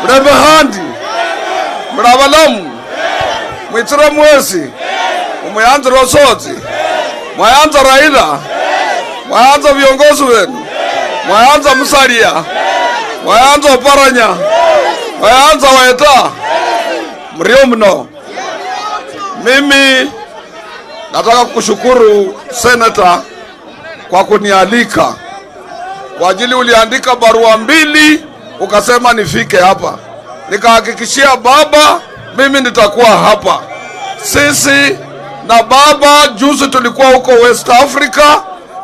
Mulembe khandi muli abalamu mwitsire mwesi umuyanzire Osotsi mwayanza Raila mwayanza viongozi wenu mwayanza Musalia mwayanza Oparanya mwayanza Weta mrio mno. Mimi nataka kushukuru seneta kwa kunialika kwa ajili uliandika barua mbili ukasema nifike hapa, nikahakikishia baba mimi nitakuwa hapa. Sisi na baba juzi tulikuwa huko West Africa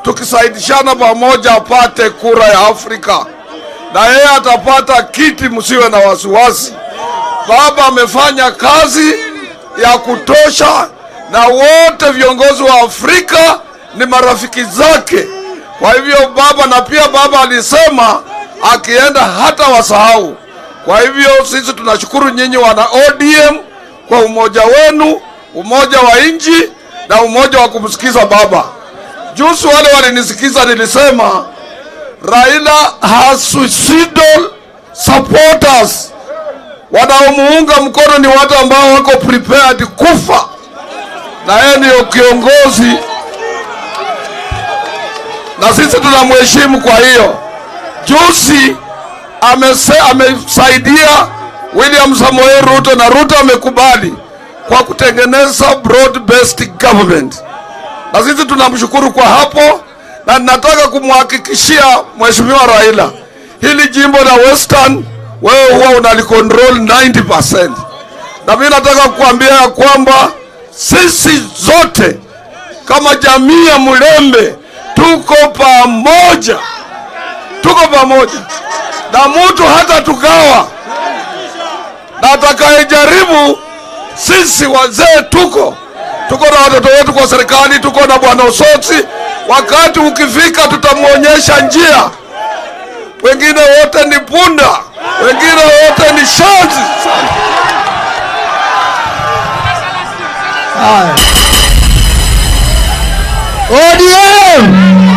tukisaidishana pamoja apate kura ya Afrika, na yeye atapata kiti, msiwe na wasiwasi. Baba amefanya kazi ya kutosha, na wote viongozi wa Afrika ni marafiki zake. Kwa hivyo baba, na pia baba alisema akienda hata wasahau. Kwa hivyo sisi tunashukuru nyinyi wana ODM kwa umoja wenu, umoja wa nchi na umoja wa kumsikiza baba. Juzi wale walinisikiza, nilisema Raila has suicidal supporters. Wanaomuunga mkono ni watu ambao wako prepared kufa, na yeye ndiyo kiongozi, na sisi tunamheshimu. Kwa hiyo juzi amesaidia William Samoei Ruto na Ruto amekubali kwa kutengeneza broad based government, na sisi tunamshukuru kwa hapo, na nataka kumhakikishia Mheshimiwa Raila, hili jimbo la Western wewe huwa unalicontrol 90%, na mimi nataka kukuambia ya kwamba sisi zote kama jamii ya Mulembe tuko pamoja, tuko pamoja na mtu hata tugawa, na atakayejaribu, sisi wazee tuko na watoto wetu kwa serikali, tuko na bwana Osotsi. Wakati ukifika, tutamwonyesha njia. Wengine wote ni punda, wengine wote ni shanzi sana. Haya. ODM!